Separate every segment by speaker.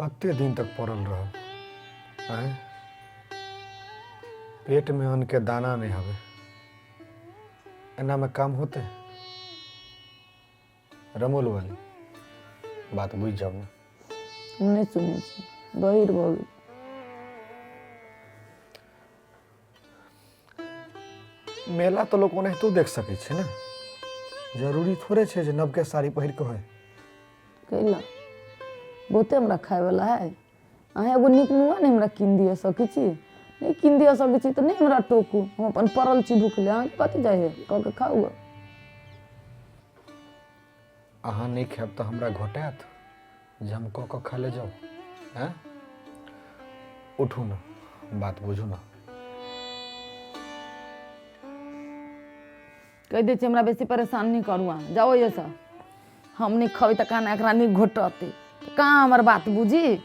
Speaker 1: कते दिन तक पड़ल रहब आँय? पेटमे अन्नके दाना नहि हवे, एनामे काम होतै? रमोल वाली बात बुझि जाउ ने।
Speaker 2: हम नहि सुनै छी, बहिर भऽ गेल।
Speaker 1: मेला तऽ लोक ओनाहितो देख सकै छै ने, जरूरी थोड़े छै जे नवके साड़ी पहिर कऽ होइ।
Speaker 2: कैला बहुते हमरा खायवला है। अहाँ एगो नीक नुआ नहि हमरा कीन दिअ सकै छी? नहि कीन दिअ सकै छी तऽ नहि हमरा टोकू। हम अपन पड़ल छी भुखले, अहाँके कथी जाइ है? कऽ के खाउ गऽ।
Speaker 1: अहाँ नहि खायब तऽ हमरा घोटायत जे हम कऽ कऽ खा ले जाउ? आँय, उठू ने, बात बुझू ने।
Speaker 2: कहि दै छी, हमरा बेसी परेशान नहि करू। अहाँ जाउ एहिसँ। हम नहि खबै तऽ कहाँ एकरा नहि घोटतै? तऽ कहाँ हमर बात बुझी?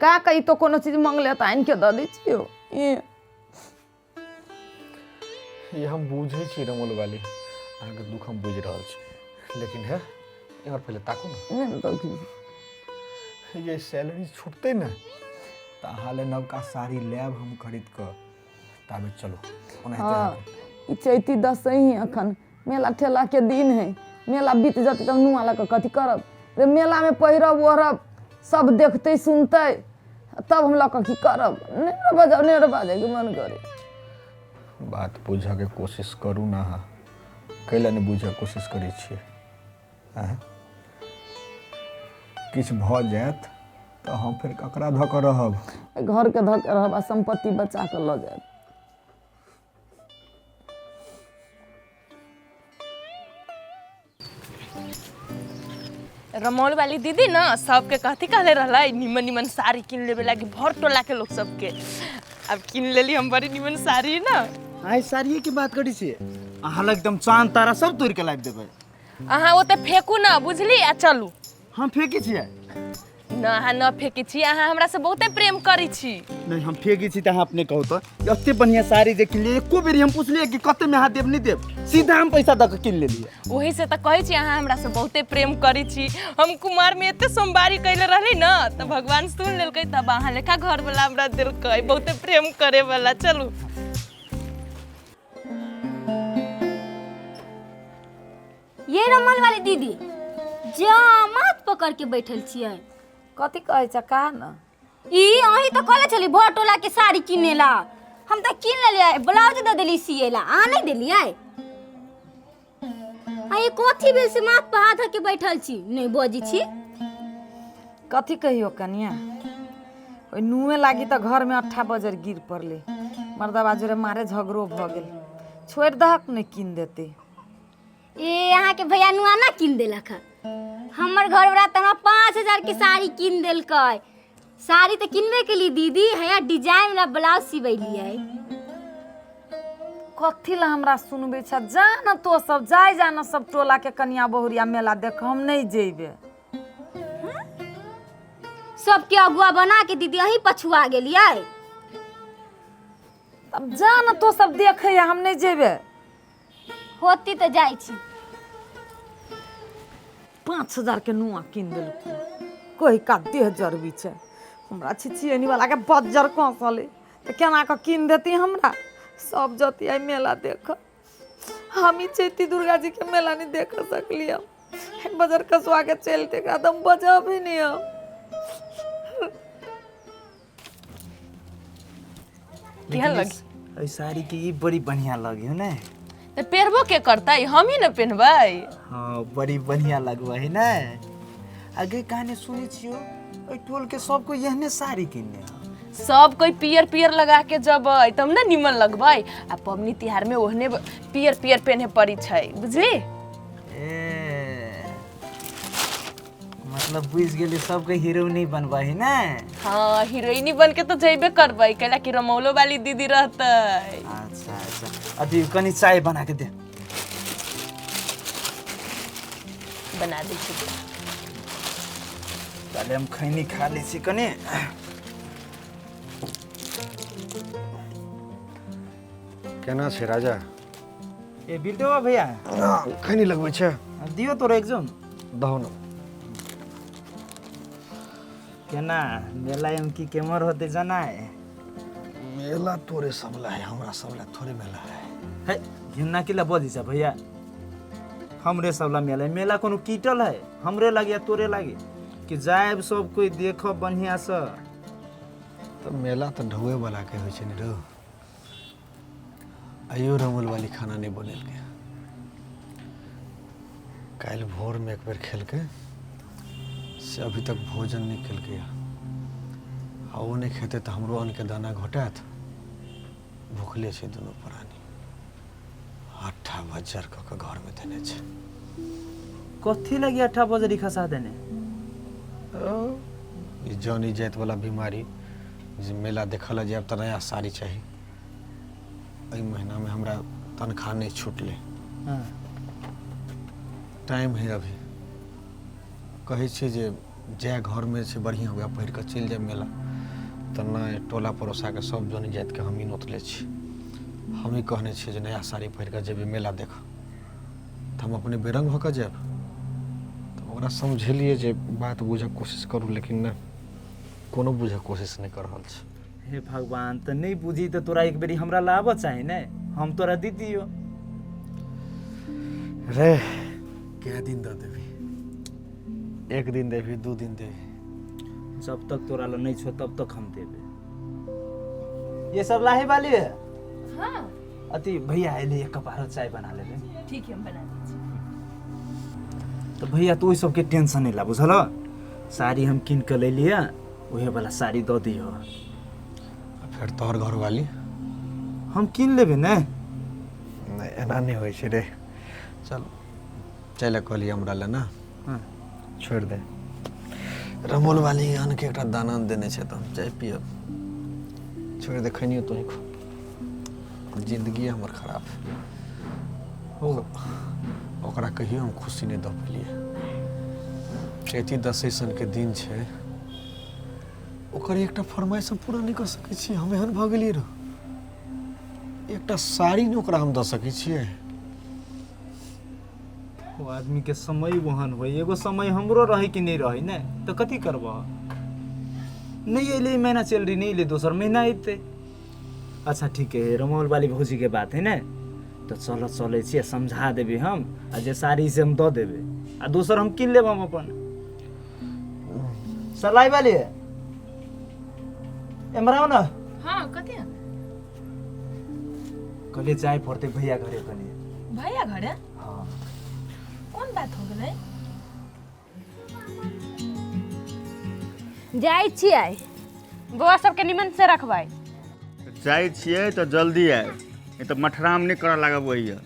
Speaker 2: का कही तो कोनो चीज मंगले तऽ आनि के दऽ दै छियौ ई।
Speaker 1: ई हम बुझै छी रमोल वाली, अहाँके दुख हम बुझि रहल छी, लेकिन हे, एम्हर पहिले ताकू ने।
Speaker 2: नहि तऽ
Speaker 1: ये सैलरी छुटतै ने तऽ अहाँ लए नवका साड़ी लेब हम खरीद कऽ। ताबे चलू ओनाहिते।
Speaker 2: हँ, ई चैती दसैँ अखन मेला ठेलाके दिन है। मेला बीत जेतै तब नुआ लऽ कऽ कथी करब रे? मेलामे पहिरब ओढ़ब, सब देखतै सुनतै, तब हम लऽ कऽ की करब? नहि हमरा बजाउ, नहि हमरा बाजैके मन करे।
Speaker 1: बात बुझऽके कोशिश करू ने। अहाँ कैला नहि बुझऽके कोशिश करै छियै? आँय, किछु भऽ जायत तऽ हम फेर ककरा धऽ कऽ रहब?
Speaker 2: घरके धऽ कऽ रहब आ सम्पत्ति बचा कऽ लऽ जायब।
Speaker 3: रमौल वाली दीदी ना सबके कथी कहले रहलै, निमन निमन साड़ी किन लेबे लागी भर टोला के लोग सबके। अब किन लेली हम बड़ी निमन साड़ी ना।
Speaker 4: आइ साड़िए के बात करै छियै? अहाँ लग एकदम चांद तारा सब तोड़ि के लाबि देबै।
Speaker 3: अहाँ ओते फेकू ना, बुझली? आ चलू।
Speaker 4: हम फेकै छियै?
Speaker 3: ना, अहाँ न फेकै छी। अहाँ हमरा से बहुते प्रेम करै छी।
Speaker 4: नहीं, हम फेकै छी तऽ अहाँ अपने कहू तऽ, एते बढ़िया साड़ी जे किनलियै, एको बेरी हम पुछलियै कि कते में अहाँ देब? नहि देब, सीधा हम पैसा दऽ के किन लेलियै।
Speaker 3: वही से तऽ कहै छी, अहाँ हमरा से बहुते प्रेम करै छी। हम कुमार में एते सोमवारी कैले रहली ना तऽ भगवान सुन लेलकै, तब अहाँ लेखा घर वाला हमरा देलकै, बहुते प्रेम करे वाला। चलू।
Speaker 5: ये रमन वाली दीदी, जा माथ पकड़ के बैठल छियै।
Speaker 2: कथी कहै छ, कहा न।
Speaker 5: ई अहीं तऽ कहले छली भर टोला के साड़ी किने ला। हम तऽ किन लेलियै, ब्लाउज दऽ देली सिए ला, अहाँ नहि देलियै। आ ई कथी भेल से माथ पर हाथ धऽ के बैठल छी, नहि बजै छी?
Speaker 2: कथी कहियो कनिया, ओहि नुए लागी तऽ घरमे अट्ठा बजर गिर पड़लै। मर्दबा जोरे मारे झगड़ो भऽ गेल। छोड़ि दहक, नहि कीन देतै।
Speaker 5: ए, अहाँके भैया नुआ ना कीन देलक हँ? हमर घरवला तऽ हमरा 5000 के साड़ी कीन देलकै। साड़ी तऽ किनबे केली दीदी, हैया डिजाइन वाला ब्लाउज सिबेलियै।
Speaker 2: कथी ला हमरा सुनबै छ? जा न तो सब, जाय जा न सब टोला के कनिया बहुरिया मेला देख, हम नहि जेबै।
Speaker 5: सबके अगुआ बना के दीदी अहीं पछुआ गेलियै।
Speaker 2: अब जा न तो सब देखे, हम नहि जेबै।
Speaker 5: होती तऽ जाइ छी।
Speaker 2: 5000 के नुआ कीन देलको, कोई का देह जरबी छै हमरा। छिछियनी वाला के बज्जर कौशले तऽ केना कऽ कीन देती हमरा? सब जती आइ मेला देख, हम ही चैती दुर्गा जी के मेला नहीं देख सकली। हम बजर कसवा के चलते एकरा दम बजब ही नहीं हम।
Speaker 3: केहन लगी
Speaker 4: एहि साड़ी के? ई बड़ी बढ़िया लगी है ने।
Speaker 3: तऽ पेरबो के करतै? हम ही ने पेनबै।
Speaker 4: हाँ, बड़ी बढ़िया लगबै है ने। आगे कहानी सुनै छियो, एहि टोल के सब कोई एहने साड़ी किनने है।
Speaker 3: सब कोई पियर पियर लगा के जबै तब ने निमन लगबै। आ पबनी तिहार में ओहने पियर पियर पेन्हे पड़ी छै, बुझली?
Speaker 4: ए, मतलब बुझि गेली, सबके हीरोइनी बनबै है ने।
Speaker 3: हाँ, हीरोइनी बन के तो जैबे करबै, कैला कि रमौलो वाली दीदी रहतै।
Speaker 4: अच्छा अच्छा, अभी कनी चाय बना के दे।
Speaker 3: बना दै छी।
Speaker 4: पहले हम खैनी खा लै छी कनी।
Speaker 1: केना छै राजा?
Speaker 4: ए बिल्टुआ भैया।
Speaker 1: खैनी लगबै छै?
Speaker 4: दियो तोरा एक जोन।
Speaker 1: दहो ने।
Speaker 4: केना मेला एम की केमर होते जनाए।
Speaker 1: मेला तोरे सब ला है, हमरा सब ला थोड़े मेला है।
Speaker 4: है घिन्ना के ला बजी छ भैया, हमरे सब ला मेला है। मेला कोनो कीटल है हमरे लागे या तोरे लागे कि जाएब सब कोई देखब बढ़िया से।
Speaker 1: तो मेला तो ढुए वाला के होइ छै ने रो। आइयो रमल वाली खाना नहीं बनेलकै। काल्हि भोर में एक बेर खेलकै से अभी तक भोजन नहीं केलकै। आ ओ नहीं खेतै तऽ हमरो अन्नके दाना घोटायत। भुखले छै दुनू प्राणी। आठा बज्जर कऽ के घरमे देने छै।
Speaker 4: कथी लगी अट्ठा बजरी खसा देने?
Speaker 1: ई जन इज्जत वाला बीमारी जे मेला देखऽ लए जायब तऽ नया साड़ी चाही। एहि महीनामे हमरा तनख्वाह नहीं छूटलै।
Speaker 4: हाँ।
Speaker 1: टाइम है अभी। कहै छियै जे जै घरमे छै बढ़िआँ वएह पहिर कऽ चलि जायब मेला, तऽ नहि टोला पड़ोसाके सब जन जातिके हमही नोतले छी। हमही कहने छियै जे नया साड़ी पहिर कऽ जेबै मेला देखऽ, तऽ हम अपने बेरंग भऽ कऽ जायब। तऽ ओकरा समझेलियै जे बात बुझऽके कोशिश करू, लेकिन नहि कोनो बुझऽके कोशिश नहि कऽ रहल छै।
Speaker 4: हे भगवान, तऽ नहीं बुझी तऽ तोरा एक बेरी हमरा लाबऽ चाही ने, हम तोरा दी दियो।
Speaker 1: रे कै दिन दऽ देबही? एक दिन देबही, 2 दिन देबही?
Speaker 4: जब तक तोरा ला नहीं छो तब तक हम देबे। ये सब लाहे वाली है?
Speaker 3: हाँ।
Speaker 4: अति भैया अइले एक कप आरो चाय बना लेबे।
Speaker 3: ठीक है, हम बना दै छी।
Speaker 4: तो भैया तू ओहि सबके टेंशन नहीं ला बुझल। साड़ी हम किन के ले लिया, उहे वाला साड़ी दऽ दियो।
Speaker 1: फेर तोहर घरवाली?
Speaker 4: हम किन लेबे ने।
Speaker 1: नहीं एना नहीं होइ छै रे। चल चल कहलियै हमरा लए ना।
Speaker 4: हाँ।
Speaker 1: छोड़ि दे। रमोल वाली अन्न के एकटा दाना देने छै तऽ हम चाय पियब। छोड़ि दे, खैनियो तोही खो। जिंदगी हमर खराब है। ओकरा कहियो हम खुशी नहीं दऽ पेलियै। चैती दसै सनके दिन छै, ओकर एकटा फरमाइश हम पूरा नहीं कऽ सकै छियै। हम एहन भऽ गेलियै रह, एकटा साड़ी नहि ओकरा हम दऽ सकै छियै।
Speaker 4: ओ आदमी के समय ओहन होइ, एगो समय हमरो रहे कि नहीं रहे ने, तो कथी करबह? नहीं अइले ई महीना सैलरी, नहीं अइले दोसर महीना अयतै। अच्छा ठीक है, रमौल वाली भौजी के बात है ने, तो चल चलै छियै, समझा देबै हम, आ जे साड़ी से हम दऽ देबै आ दोसर हम किन लेब हम अपन। सलाई वाली है एम्हर आउ ने।
Speaker 3: हाँ कथी?
Speaker 4: कहलियै जाय पड़तै भैया घरे कनि।
Speaker 3: भैया घरे?
Speaker 4: हाँ।
Speaker 3: कोन बात हो गेलै?
Speaker 6: जाइ छियै, बौआ सबके निमन से रखबै।
Speaker 7: जाइ छियै तऽ जल्दी आयब, नहीं तऽ मठराम नहीं करऽ लागब ओहिया।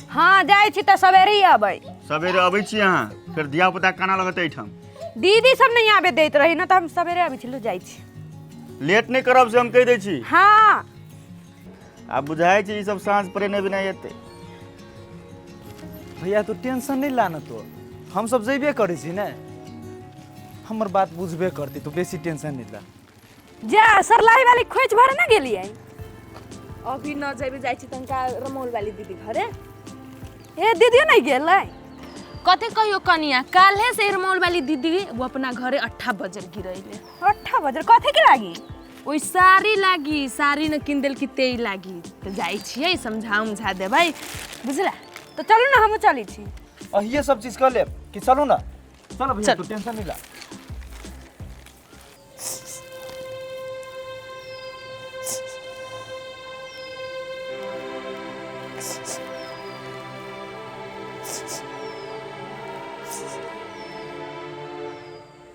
Speaker 6: हाँ जाइ छी तऽ सवेरे ही अबै।
Speaker 7: सवेरे अबै छी अहाँ, फेर धिया पुता काना लगत एहिठाम।
Speaker 6: दीदी सब नहीं आबे दैत रही ना, तऽ हम सवेरे अबै छी। जाइ छी।
Speaker 7: लेट नहीं करब से हम कहि दै छी।
Speaker 6: हाँ।
Speaker 7: आब बुझाइ छै ई सब साँझ पड़े नहि बिना एतै।
Speaker 4: भैया तू टेंशन नहीं ला ना, तो हम सब जइबे करै छी ने, हमर बात बुझबे करतै, तू बेसी टेंशन नहीं ला।
Speaker 6: जा सरलाई वाली खोज भरे ना गेलियै?
Speaker 3: अभी न जेबे, जाइ छी तनका रमौल वाली दीदी घरे।
Speaker 6: ए दीदियो नहीं गेलै?
Speaker 3: कथी कहियो कनिया, काल्हे से रमौल वाली दीदी वो अपना घरे 8 बजर गिरैले।
Speaker 6: 8 बजर कथी के लागी?
Speaker 3: ओइ साड़ी लागी, साड़ी न किन देलकी तेई लागी। तऽ जाइ छियै समझा उमझा देबै बुझला।
Speaker 6: तऽ चलू ना हमहूँ चलै छी।
Speaker 4: अहिए सब चीज कऽ लेब कि चलू ना? चलो भैया तू टेंशन नहीं ला।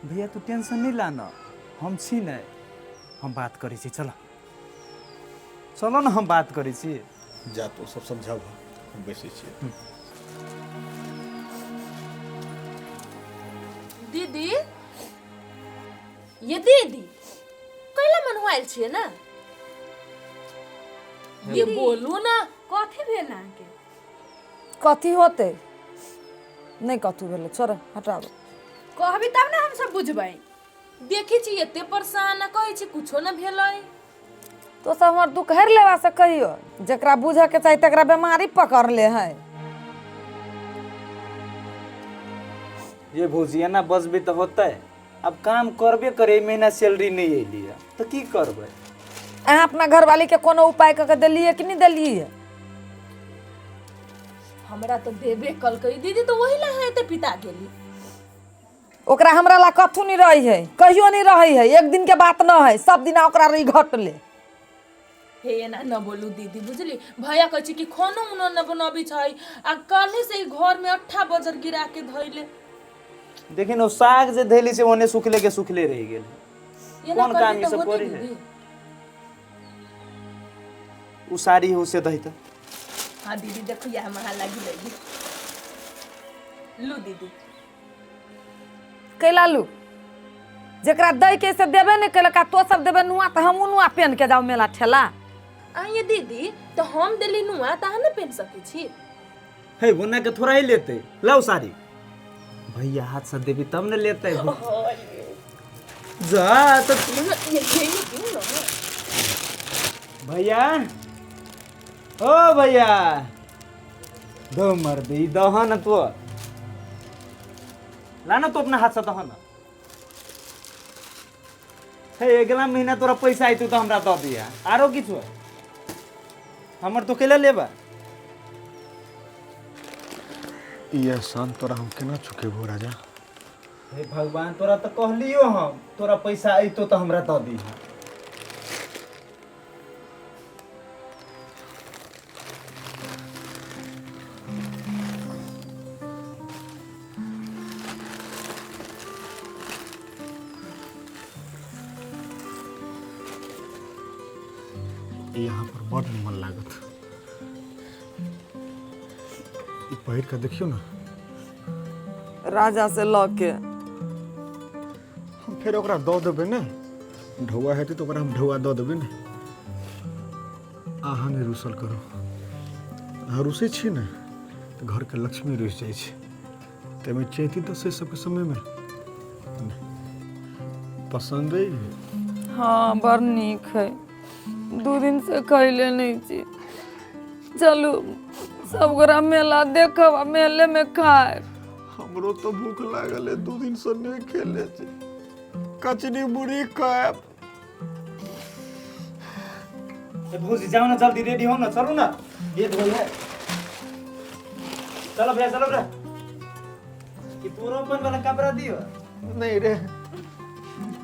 Speaker 4: भैया तू टेंशन नहीं ला ना, हम छी ने, हम बात करै छी। चलो चलो ना हम बात करै छी।
Speaker 1: जा तू सब समझाब, हम बैसै छियै।
Speaker 3: दीदी, ये दीदी कैला मनहुआयल छियै ना? ये बोलू ना।
Speaker 6: कथी भेल अहाँके?
Speaker 2: कथी होतै? नहीं कथू भेलै, छोड़ हटाबो।
Speaker 6: कहबी तब ना हम सब बुझबै।
Speaker 3: देखै छी एते परेशान आ कहै छी कुछो न भेलै।
Speaker 2: तो सब हमर दुख हरि लेवा से कहियो, जकरा बुझऽ के चाही तकरा बीमारी पकड़ ले है।
Speaker 4: ये भौजी एना बजबे तऽ होतै, आब काम करबे करे, एहि महीना सैलरी नहि अयली है तऽ की करबै?
Speaker 2: अहाँ अपना घरवाली के कोनो उपाय कऽ के देलियै कि नहि देलियै?
Speaker 3: हमरा तऽ देबे कलकै दीदी, तऽ वही ला अहाँ एते पिता गेली।
Speaker 2: ओकरा हमरा ला कथू नहीं रही है, कहियो नहीं रही है, एक दिन के बात न है, सब दिन ओकरा रही घटले।
Speaker 3: हे एना न बोलू दीदी, बुझली? भैया कहै छै कि खानो उनो न बनबै छै आ काल्हे से ई घर में अट्ठा बजर गिरा के धैले।
Speaker 4: देखिन ओ साग जे धैली से ओने सुखले के सुखले रहि गेल।
Speaker 3: एना
Speaker 4: कोन काम
Speaker 3: करबै
Speaker 4: ई
Speaker 3: तऽ
Speaker 4: सब
Speaker 3: होतै
Speaker 4: करी है?
Speaker 3: दीदी?
Speaker 4: उ साड़ी हो से दही तऽ।
Speaker 3: हाँ दीदी, देखो यह हम अहाँ लागी लगी लू दीदी।
Speaker 2: कैला लू, जकरा दै के से देबे नहीं कैलक, आ तो सब देबे नुआ तऽ हमहूँ नुआ पेन के जाउ मेला ठेला।
Speaker 3: आइए दीदी, तऽ हम देली नुआ तऽ अहाँ न पेन सकै छी?
Speaker 4: हे ओना के थोड़ा ही लेते, लाओ साड़ी। भैया हाथ से देबी तब ने लेते। जा तो भैया, ओ भैया दो मर दे दह न तो ला ना तो अपना हाथ से दह ना। हे अगला महीना तोरा पैसा आयतौ तो हमरा दऽ दिया, आरो किछु हमर तो केला लेबा।
Speaker 1: ई एहसान तोरा हम केना चुकेबो राजा?
Speaker 4: हे भगवान, तोरा तऽ कहलियो हम तोरा पैसा अयतो तऽ हमरा दऽ दिहा।
Speaker 1: यहाँ पर बड़ निमन लागत, ई पहिर कऽ देखियौ ने।
Speaker 2: राजा से लऽ के
Speaker 1: हम फेर ओकरा दऽ देबै ने, ढौआ हेतै तऽ ओकरा हम ढौआ दऽ देबै ने। अहाँ नहि रुसल करू, अहाँ रुसै छी ने तऽ घरके लक्ष्मी रुसि जाइ छै, ताहिमे चैती तऽ से सबके समयमे नहि। पसन्द अइ?
Speaker 2: हाँ बड़ नीक है, 2 दिन से खैले नहीं छी। चलू सब गोरा मेला देखब आ मेले में खाएब।
Speaker 1: हमरो तो भूख लागल है, 2 दिन से नहीं खेले छी, कचरी मुरही खायब।
Speaker 4: ए भौजी जाओ ना, जल्दी रेडी हो ना, चलू ना, लेट हो है। चलो भैया चलो रे, कि तोरो अपन वाला कपड़ा दियो?
Speaker 1: नहीं रे,